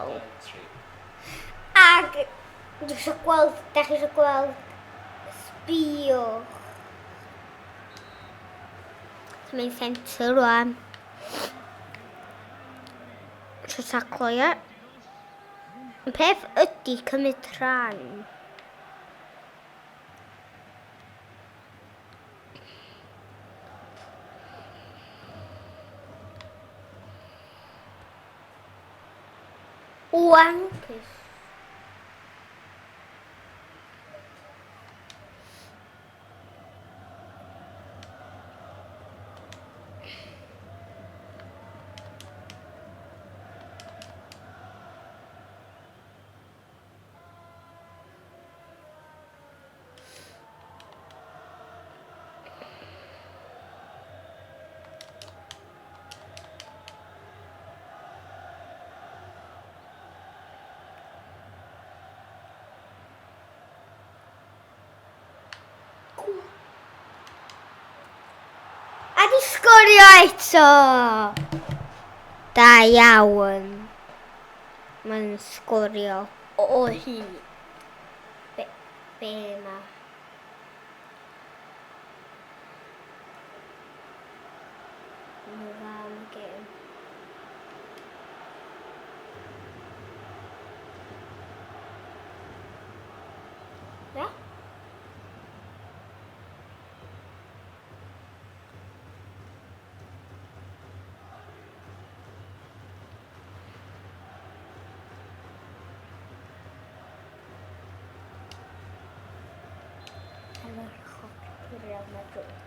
gol. Ac dwi eisiau gweld, da chi eisiau gweld, sbïwch. So mae'n centre rwan. Eisiau taclo, ie. Y peth ydy cymryd rhan. Wan. A di sgorio eto! Da iawn. Mae'n sgorio o hyd. Be, be ma? Mae'n dda am y gêm. Be? Ardderchog Real Madrid.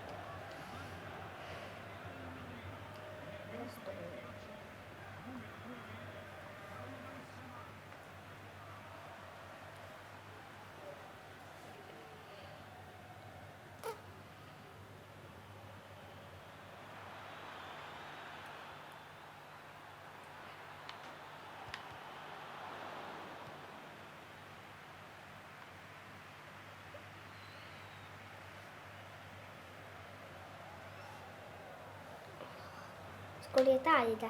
Sgoliau da i da.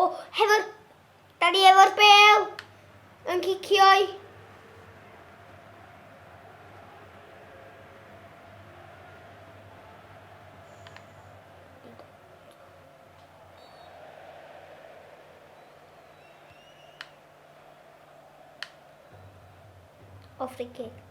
O, hefo'r... Da ni efo'r bel! Yn cicio'i. O, free kick.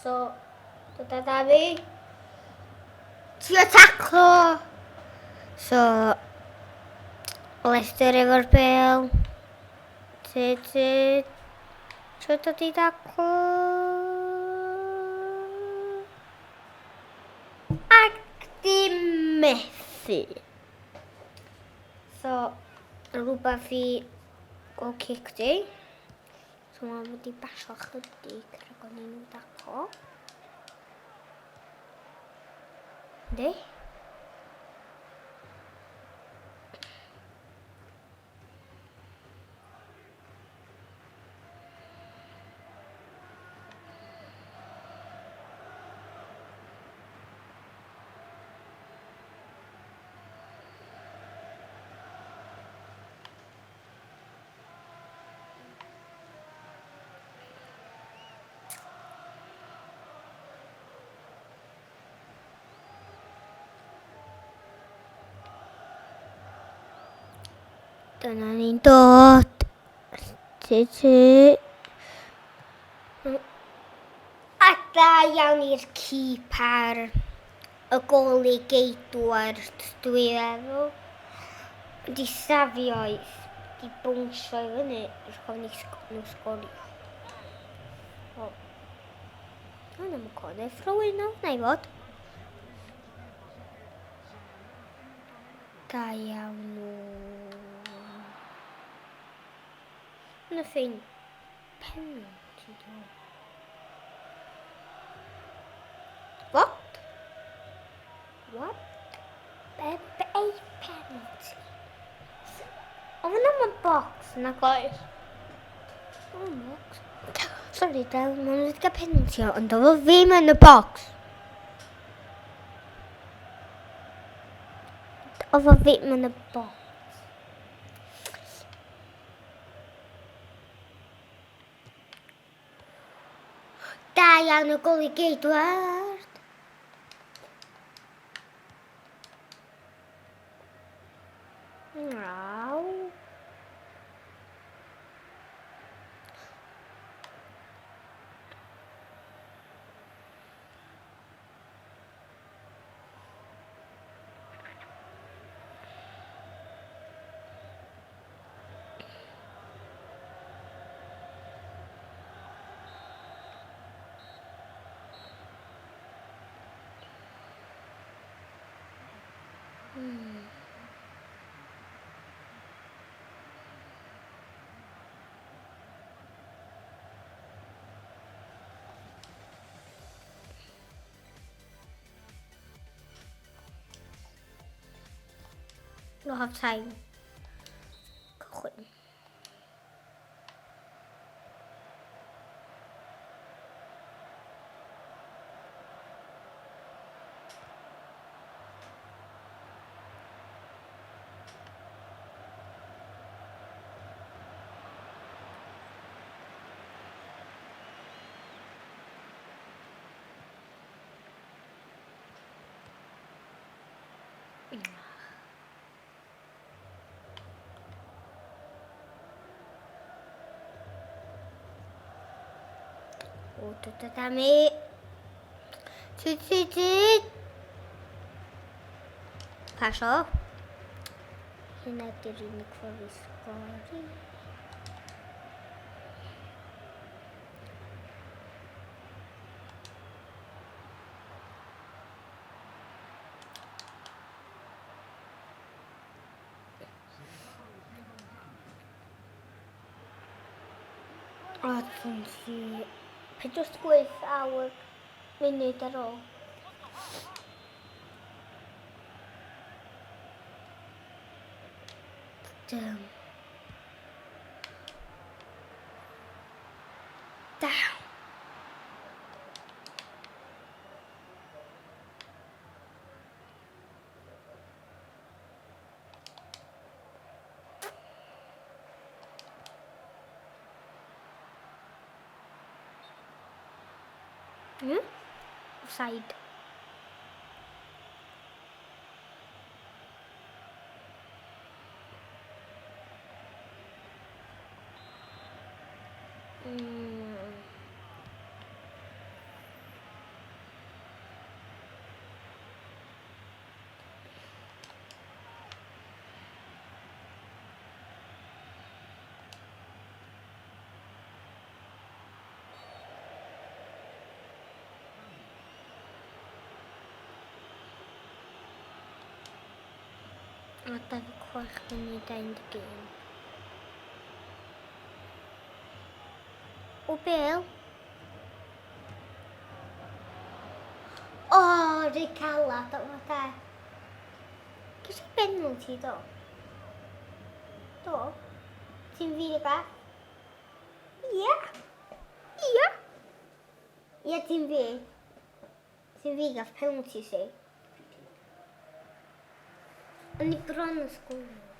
So, dod â fi. Trio taclo! So, Leicester efo'r bel. Ti, ti. Trio dod i daclo. Ac dim methu. So, rhywbeth i goal kick di. So mae'n wedi basio chydig rhag o'n nhw daclo. Yndi? Dyna ni'n dod. Ti ti. A da iawn i'r keeper. Y goli geidwar, dwi feddwl. Di safio i, di bwnsio i fyny, rhag ofn i nhw sgorio. O. O, na, mae'n corner throw in nawr, na i fod. Da iawn nhw. Nothing. Penalty do. What? What? Be, be ei penalty? Oedd yna mewn box na Oes. O, box. Sorry, Del, maen nhw wedi cael penalty, ond oedd o ddim yn y box. Oedd o ddim yn y box. Da iawn y gol i geidward. Naw. We'll have time. Cychwyn. O, dod am i. Ti, ti, ti. Pasio. Hynna di'r unig ffordd i sgori. O, dwi'n ti... 48 awr munud ar ôl. Down. Down. Offside. A 26 munud a 11. O, bel. O, rhy calad o da. Ges i penalty do? Do. Ti'n fi ba? Ia. Ia. Ia, ti'n fi. Ti'n fi gath penalty si. O'n i bron yn sgorio.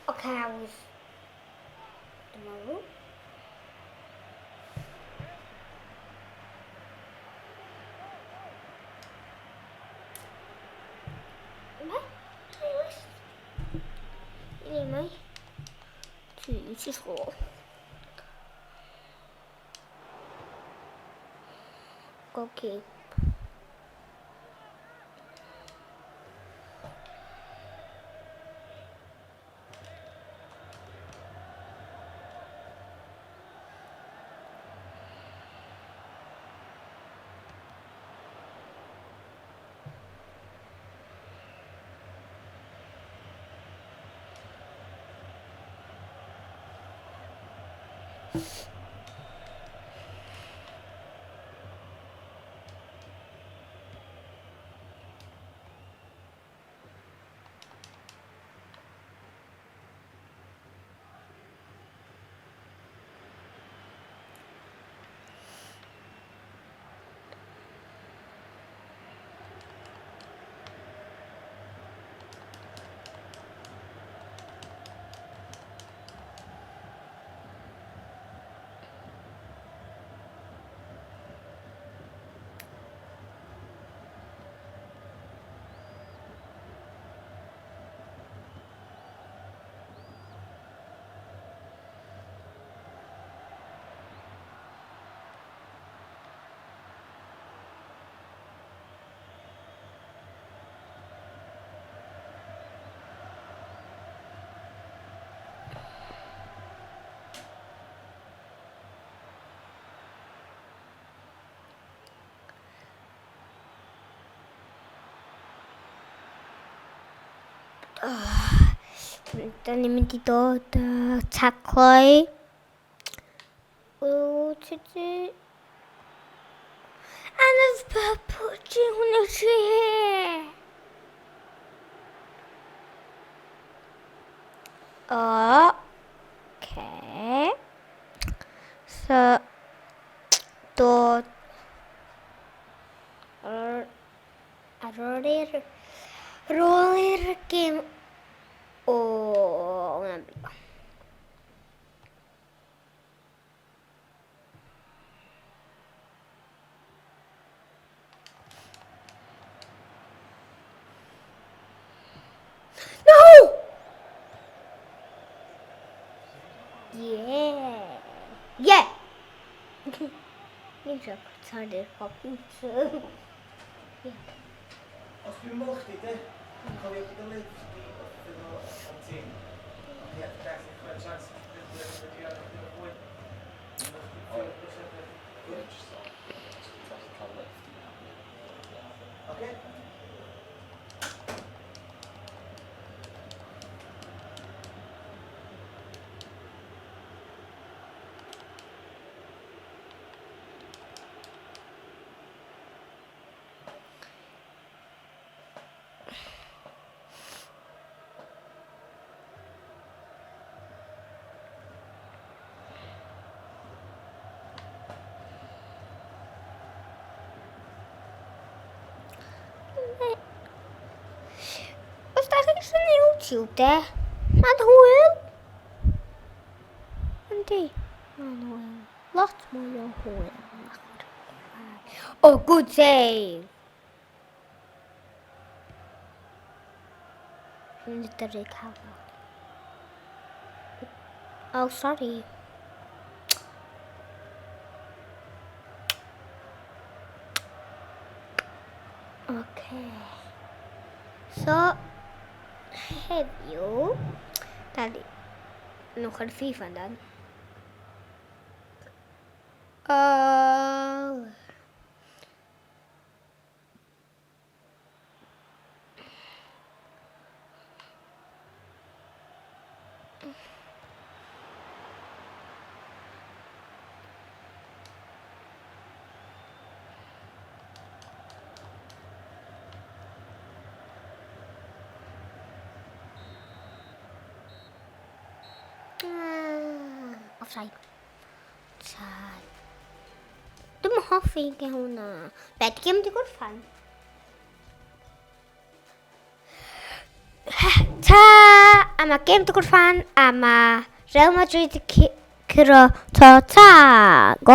Oce, hawdd. Dyma nhw. Yma? Yma? Ti, Okay. Da ni'n mynd i dod â taclau. O, ti ti... Anodd pwti hwnna ti. Oce. So, dod ar ôl i'r ar ôl i'r gêm o hwnna'n brifo. No! Yeah! Yeah! Ni'n trio torri'r computer. Os dwi'n meddwl chdi de, cofio bod y lift di wrthyn nhw y canteen. Ond ie, beth i'n chwe chance i chdi ddweud ydi ar y fwy. Ie, jyst o. Os ti'n gallu cael lift i mewn. Oce? Os da chi eisiau YouTube de, mae'n hwyl. Yndi, mae'n hwyl. Lot mwy o hwyl. Oh, good save! Dwi'n dyrru cael Oh, sorry. Okay. So, heddiw, da ni, nhw'n chwarae FIFA yn dan. Oh. Offside. Offside. Dwi'n hoffi gen hwnna. Be, di gêm di gorffan? Ta! A mae gêm dy gorffan, a mae Real Madrid curo to ta! Goch.